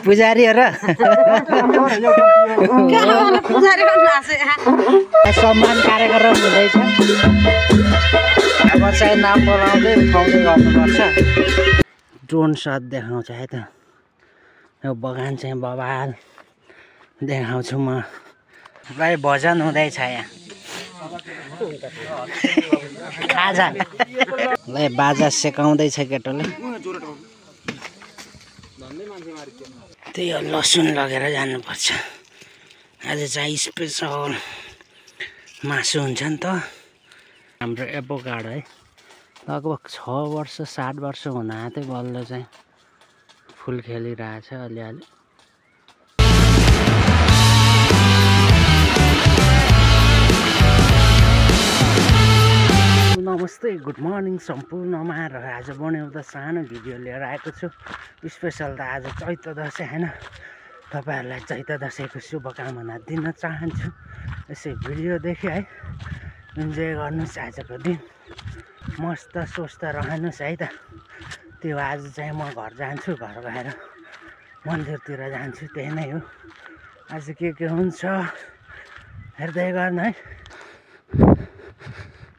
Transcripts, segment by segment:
पुजारी हो र सम्मान कार्यक्रम हुँदैछ अब चाहिँ नाम बोलाउँदै उठाउँदै गर्नुपर्छ ड्रोन सट देखाउँछ है त यो बगान चाहिँ बबाल देखाउँछु म भाइ भजन हुँदैछ यहाँ खाजा ल बाजा सेकाउँदैछ केटोले त्यही हो लसुन लगेर जानुपर्छ आज चाहिँ स्पेसल मासु हुन्छ नि त हाम्रो एभोकाडो है लगभग 6 वर्ष 7 वर्ष हुन आँट्यो बल्ल चाहिँ फुल खेलिरहेछ अलिअलि नमस्ते गुड मर्निङ सम्पूर्णमा र आज पनि एउटा सानो भिडियो लिएर आएको छु स्पेसल त आज चैत्र दसैँ होइन तपाईँहरूलाई चैत्र दसैँको शुभकामना दिन चाहन्छु यसै भिडियोदेखि है इन्जोय गर्नुहोस् आजको दिन मस्त स्वस्थ रहनुहोस् है त त्यो आज चाहिँ म घर जान्छु घर गएर मन्दिरतिर जान्छु त्यही नै हो आज के हुन्छ हेर्दै गर्नु है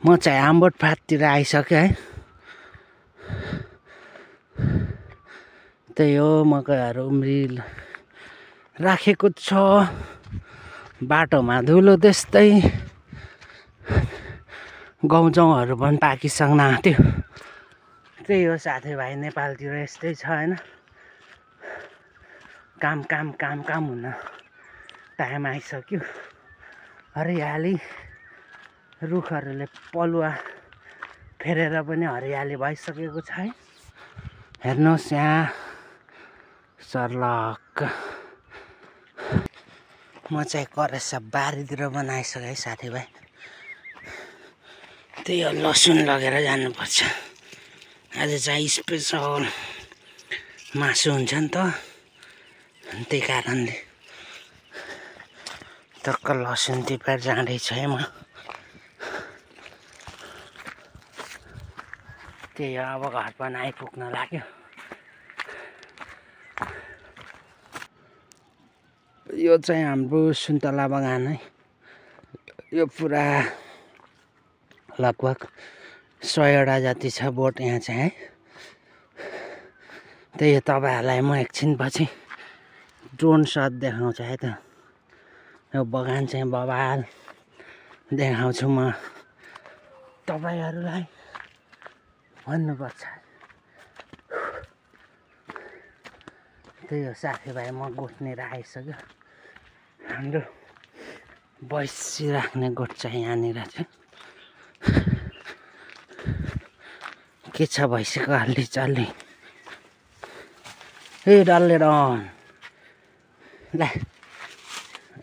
म चाहिँ आम्बोट फाँटतिर आइसकेँ है त्यही हो मकैहरू उम्रिल राखेको छ बाटोमा धुलो त्यस्तै गहुँजौँहरू पनि पाकिसक्न आँट्यो त्यही हो साथीभाइ नेपालतिर यस्तै छ होइन काम हुन टाइम आइसक्यो हरियाली रुखहरूले पलुवा फेरेर पनि हरियाली भइसकेको छ है हेर्नुहोस् यहाँ सर्लक म चाहिँ करेसा बारीतिर बनाइसकेँ है साथीभाइ त्यही हो लसुन लगेर जानुपर्छ आज चाहिँ स्पेसल मासु हुन्छ नि त त्यही कारणले टक्क लसुन टिपेर जाँदैछु है म त्यही हो अब घर पनि आइपुग्न लाग्यो यो चाहिँ हाम्रो सुन्तला बगान है यो पुरा लगभग 100वटा जति छ बोट यहाँ चाहिँ है त्यही हो तपाईँहरूलाई म एकछिनपछि ड्रोन सट देखाउँछ है त यो बगान चाहिँ बबाल देखाउँछु म तपाईँहरूलाई भन्नुपर्छ त्यही हो साथीभाइ म गोठनिर आइसक्यो हाम्रो भैँसी राख्ने गोठ चाहिँ यहाँनिर चाहिँ के छ भैँसीको हल्ली ए डल्ले डन ल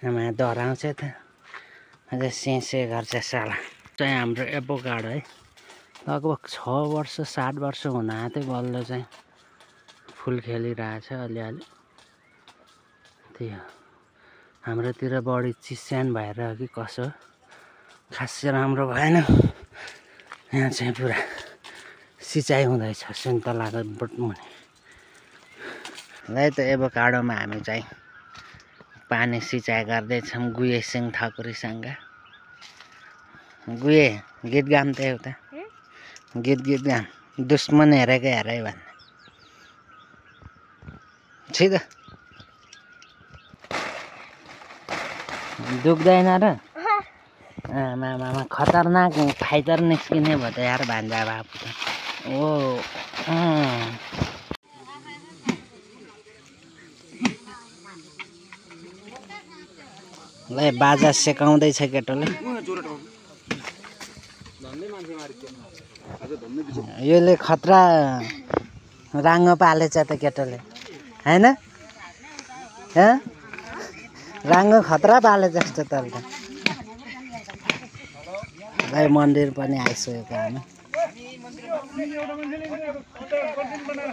आमा डराउँछ त अझ सेसे गर्छ साला चाहिँ हाम्रो एभोकाडो है लगभग 6 वर्ष 7 वर्ष हुन आँट्यो बल्ल चाहिँ फुल खेलिरहेछ अलिअलि त्यही हो हाम्रोतिर बढी चिस्यान भएर कि कसो खासै राम्रो भएन यहाँ चाहिँ पुरा सिँचाइ हुँदैछ सुन्तलाको बोट मुनि ल त एभोकाडोमा हामी चाहिँ पानी सिँचाइ गर्दैछौँ गुए सिंह ठकुरीसँग गुए गीत गाम त एउटा गीत गाम दुश्मन हेरेकै हेरे भन्ने छिटो दुख्दैन र आमा खतरनाक फाइटर निस्किने भयो त यार भान्जा बाबु त ओ ल बाजा सेकाउँदैछ केटोले यसले खतरा राङ्गो पालेछ त केटोले हैन राङ्गो खतरा पाले जस्तो त भाइ मन्दिर पनि आइसकेको हामी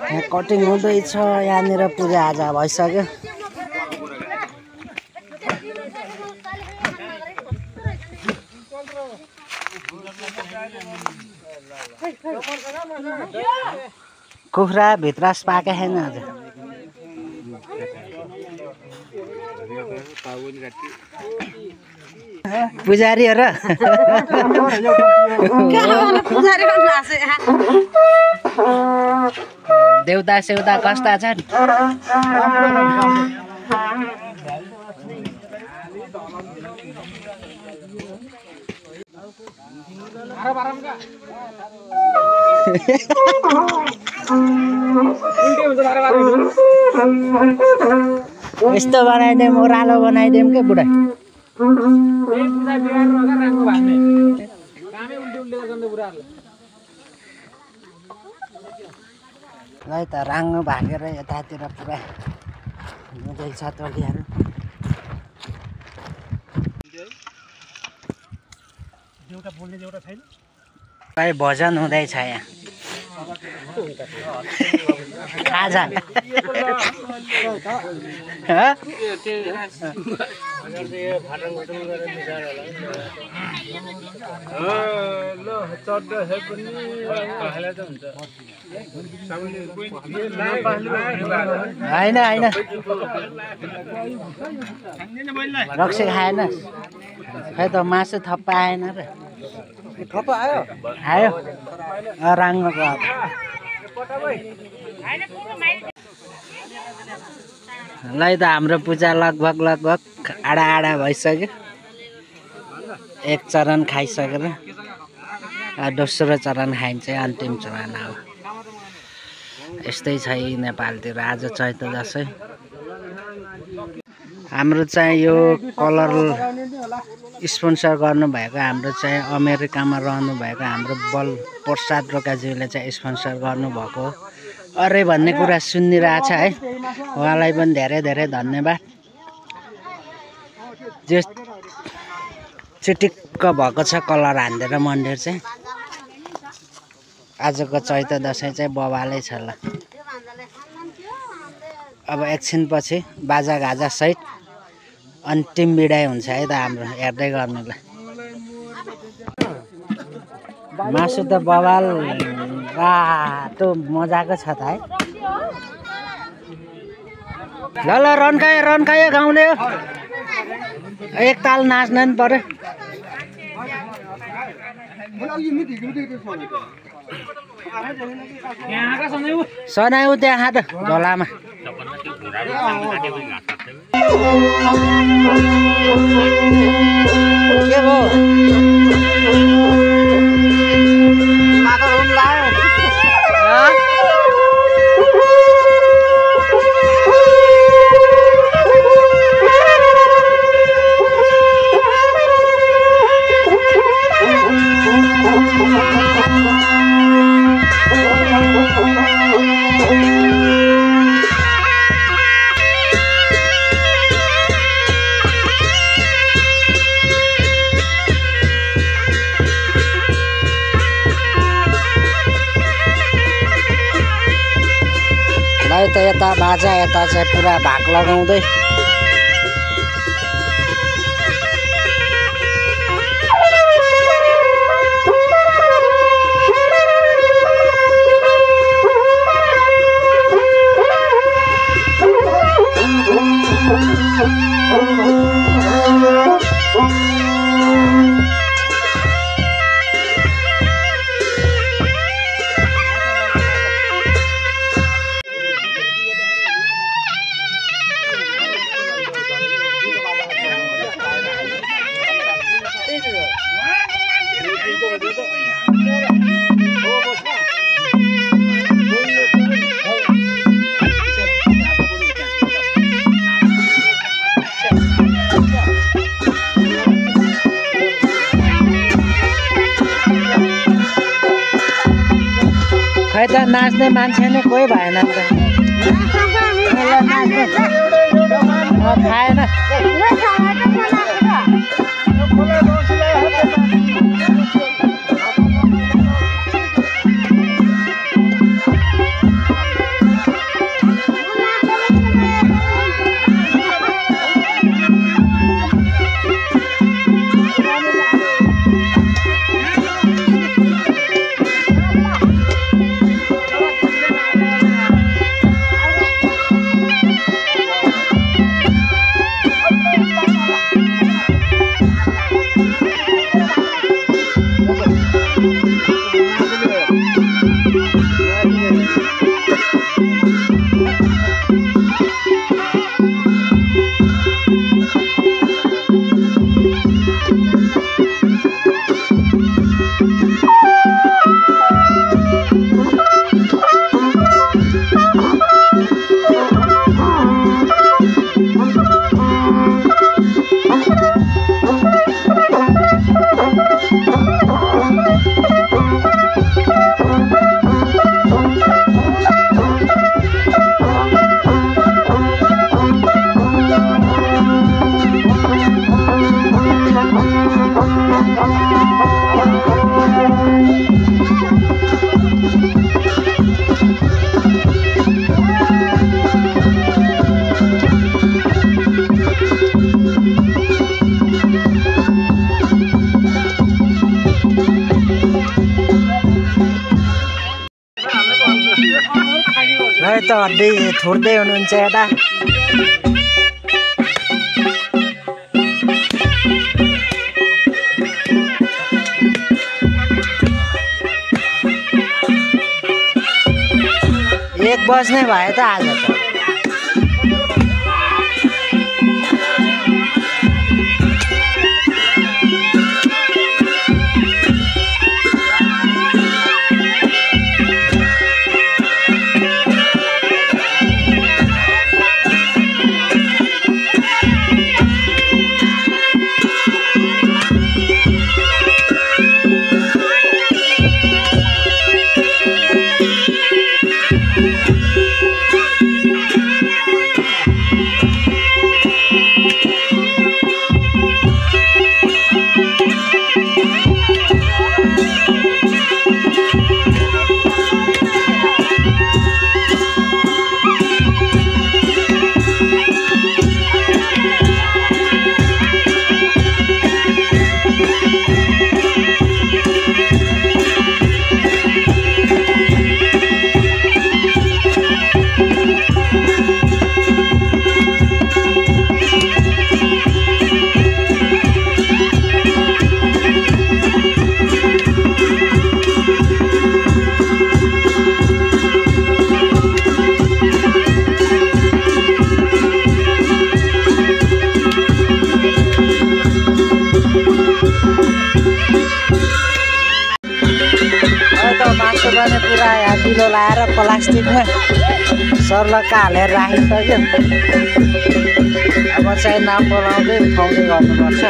यहाँ कटिङ हुँदैछ यहाँनिर पूजा आजा भइसक्यो कुखुरा भित्रास पाके छैन अझ पुजारी हो र देउता सेउता कस्ता छन् यस्तो बनाइदिउँ ओह्रालो बनाइदिउँ के बुढा है त राङ्गो भागेर यतातिर पुरा हुँदैछ टोलीहरू खै भजन हुँदैछ यहाँ खाजा होइन होइन रक्सी खाएन खै त मासु थप्पा आएन र थप्पा आयो आयो राङ्गोको ल त हाम्रो पूजा लगभग आडा भइसक्यो एक चरण खाइसकेर दोस्रो चरण खाइन्छ अन्तिम चरण हो यस्तै छ नेपालतिर आज चैते दसैँ हाम्रो चाहिँ यो कलर स्पोन्सर गर्नुभएको हाम्रो चाहिँ अमेरिकामा रहनुभएको हाम्रो बल प्रसाद रोकाज्यूले चाहिँ स्पोन्सर गर्नुभएको अरे भन्ने कुरा सुनिरहेछ है उहाँलाई पनि धेरै धेरै धन्यवाद जो चिटिक्क भएको छ कलर हान्दिएर मन्दिर चाहिँ आजको चैते दसैँ चाहिँ बवालै छ ल अब एकछिनपछि बाजागाजा सहित अन्तिम बिदाइ हुन्छ है त हाम्रो हेर्दै गर्नुलाई मासु त बवाल रातो मजाको छ त है ल रन्कायो गाउँले हो एक ताल नाच्न नि पर्यो सनाउ त्यहाँ त झोलामा के हो त यता बाजा यता चाहिँ पुरा भाग लगाउँदै खै त नाच्ने मान्छे नै कोही भएन नि त खाएन हड्डी थुर्दै हुनुहुन्छ यता। एक बज्ने भयो त आज त। मासु पनि पुरा यहाँ बिलो लाएर प्लास्टिकमा सर्लक्क हालेर राखिसक्यो। अब चाहिँ नाम बोलाउँदै उठाउँदै गर्नुपर्छ।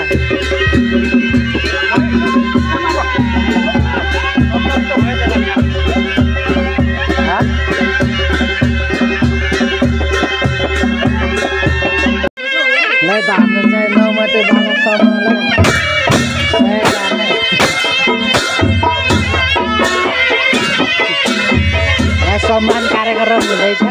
ल त हाम्रो चाहिँ 9 मात्रै 12 सम्मलाई सम्मान कार्यक्रम हुँदैछ।